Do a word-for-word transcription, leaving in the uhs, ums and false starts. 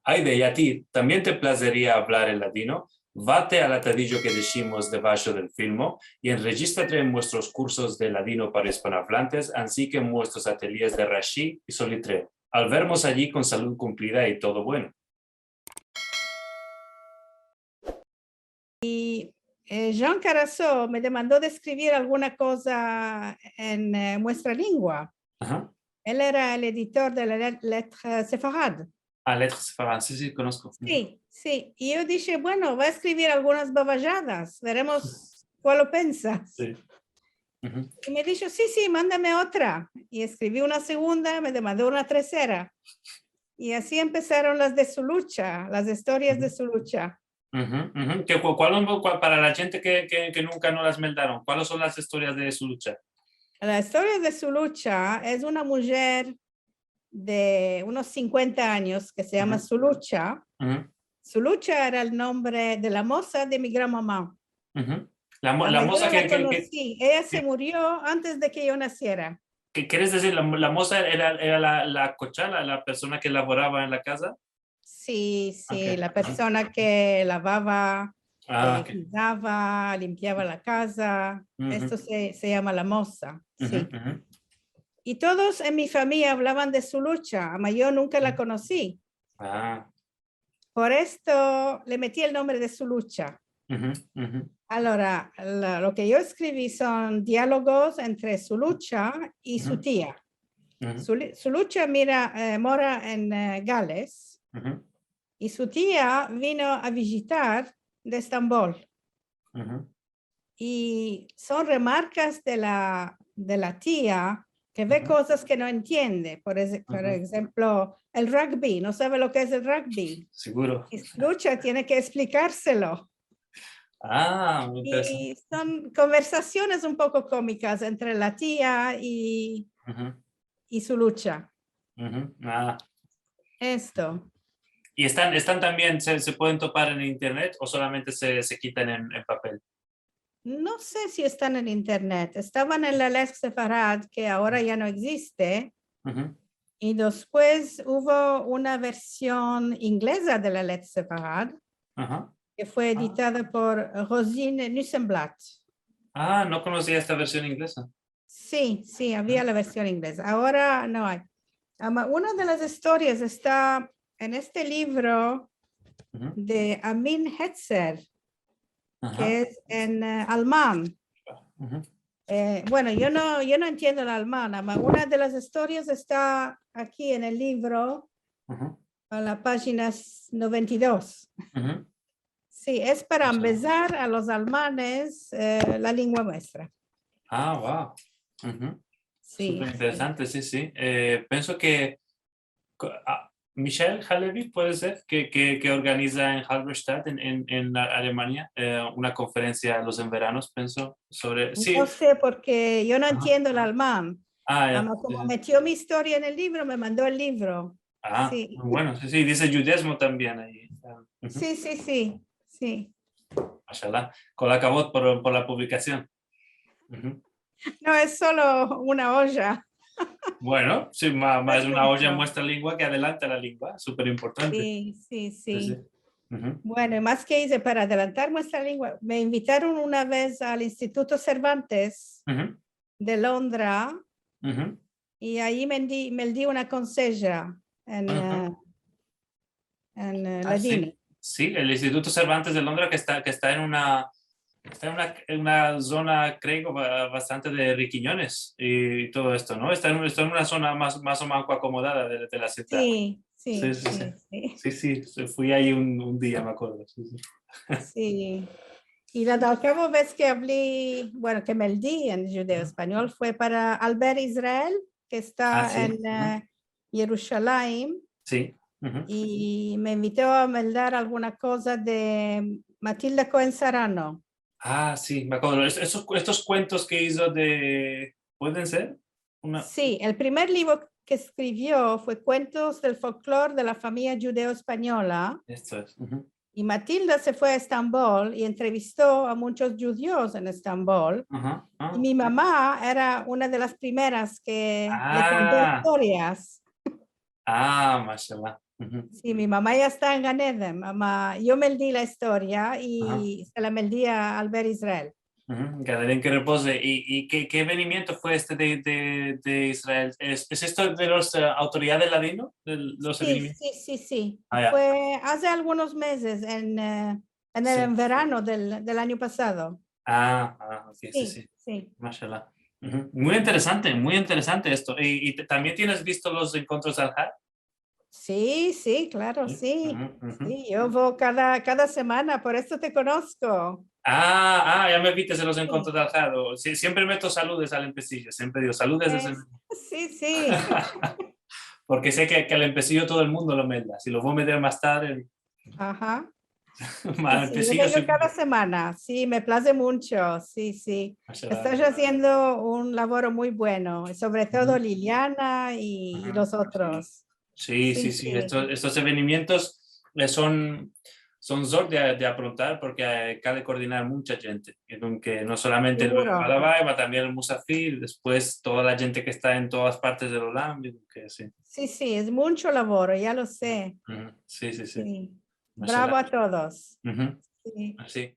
Ayde, i a ti, tambien te plazeria avlar el ladino? Vate al atadijo ke deshimos debasho del filmo i enrejistrate en muestros kursos de ladino para ispanoavlantes, ansi ke en muestros atelyes de Rashi i Solitreo. Al vermos ayi kon salud kumplida i todo bueno. I, eh, Jean Carasso me demando de eskrivir alguna koza en, eh, muestra lingua. Aha. El era el editor de la Let-, Lettres Séfarades. A, Lettres Séfarades, si, si, konosko. Si, si. I yo dishe, bueno, vo a eskrivir algunas bavajadas, veremos kualo pensa. Si. I me disho, si, si, mandame otra. I eskrivi una segunda, me demando una tersera. I ansi empesaron las de su lucha, las istorias de su lucha. Ke, ku-, kual, kual, para la djente ke, ke, ke nunka no las meldaron, kualos son las istorias de su lucha? La istoria de su lucha es una mujer de unos sinkuenta anyos ke se yama Sulucha. Sulucha era el nombre de la moza de mi gran mama. La mo-, la moza ke, ke, ke... Eya se murio antes de ke yo nasiera. Ke keres dizir, la, la moza era, era la, la kocha, la, la persona ke lavorava en la kaza? Si, si, la persona ke lavava, ke kuidava, limpiava la kaza. Esto se, se yama la moza, si. I todos en mi famiya avlavan de Sulucha, ama yo nunka la konosi. Por esto le meti el nombre de Sulucha. Alora, la, lo ke yo eskrivi son dialogos entre Sulucha i su tia. Sulu-, Sulucha mira, eh, mora en, eh, Gales, i su tia vino a vijitar de Estambol. I son remarkas de la, de la tia ke ve kozas ke no entiende. Por ex-, por enshemplo, el rugby, no save lo ke es el rugby. Siguro. I Sulucha tiene ke esplikarselo. A, muy interesante. I son konversasiones un poko komikas entre la tia i, i Sulucha. A. Esto. I estan, estan tambien, se, se pueden topar en internet o solamente se, se kitan en, en papel? No se si estan en internet. Estavan en la Lettres Séfarades, ke agora ya no egziste. I despues uvo una version ingleza de la Lettres Séfarades, ke fue editada por Rosine Nussenblatt. A, no konosia esta version ingleza. Si, si, avia la version ingleza. Agora no ay. Ama, una de las istorias esta en este livro de Amin Hetzer, ke es en, eh, alman. Eh, bueno, yo no, yo no entiendo el alman, ama una de las istorias esta aki en el livro, a la pajina noventa i dos. Si, es para ambezar a los almanes, eh, la lengua muestra. A, wow. Si, si. Superinteresante, si, si. Eh, penso ke ko-, a, Michel Halevi, puede ser, ke, ke, ke organiza en Halberstadt, en, en, en Alemania, eh, una konferensia los enveranos, penso, sovre, si. No se, porke yo no entiendo el alman. A, ya, ama komo metio mi istoria en el livro, me mando el livro. A, si. Muy bueno, si, si, dize djudezmo tambien ayi. Si, si, si, si. Mashallah. Kol akavod por, por la publikasion. No, es solo una oja. Bueno, si, ma-, mas una oja en muestra lengua ke adelanta la lengua, superimportante. Si, si, si. Bueno, i mas ke ize para adelantar muestra lengua, me invitaron una vez al Instituto Cervantes de Londra, i ayi meldi, meldi una konseja en, eh, en, eh, ladino. Si, el Instituto Cervantes de Londra ke esta, ke esta en una, esta en una, en una zona, kreo, ba-, bastante de rikinyones i todo esto, no? Esta en, esta en una zona mas, mas o menos akomodada de, de la sivdad. Si, si, si, si. Si, si, fui ayi un, un dia, me akordo. Si, si. Si. I la, la okava vez ke avli, bueno, ke meldi en djudeo-espanyol fue para Albert Israel, ke esta en, eh, Yerushalayim. Si. I me invito a meldar alguna koza de Matilda Cohen Sarano. A, si, me akordo. Es-, esos, estos kuentos ke izo de, pueden ser? Una... Si, el primer livro ke eskrivio fue Cuentos del folklore de la famiya djudeo-espanyola. Esto es. I Matilda se fue a Estambol i entrevisto a munchos djudios en Estambol. I mi mama era una de las primeras ke le konto istorias. A, mashallah. Si, mi mama ya esta en Gan Eden, mama, yo meldi la istoria i se la meldi a Albert Israel. Uhu, ke Adrian ke repose. I, i ke, ke evenimiento fue este de, de, de Israel? Es, es esto de los, e, autoridades ladino? De los evenimientos? Si, si, si, si. Fue aze algunos mezes, en, e, en el verano del, del anyo pasado. A, a, ok, si, si. Mashallah. Uhu. Muy interesante, muy interesante esto. I, i tambien tienes visto los enkontros de Al-Haj? Si, si, klaro, si. Uhu, uhu. Si, yo vo kada, kada semana, por esto te konosko. A, a, ya me vistes en los enkontros de Al-Haj. Si, siempre meto saludes al empesiyo, siempre digo, "Saludes desde el..." Si, si. Porke se ke, ke al empesiyo todo el mundo lo melda. Si lo vo a meter mas tarde. Aha. Si, si, yo vengo kada semana. Si, me plaze muncho. Si, si. Estas aziendo un lavoro muy bueno, sovre todo Liliana i, i los otros. Si, si, si. Estos, estos evenimientos, e, son, son zor de, de aprontar porke, e, kale koordinar muncha djente. I no solamente el balabay, ma tambien el musafir, despues toda la djente ke esta en todas partes del olam, i ke si. Si, si, es muncho lavoro, ya lo se. Uhu. Si, si, si. Si. Bravo a todos. Uhu. Si. Asi.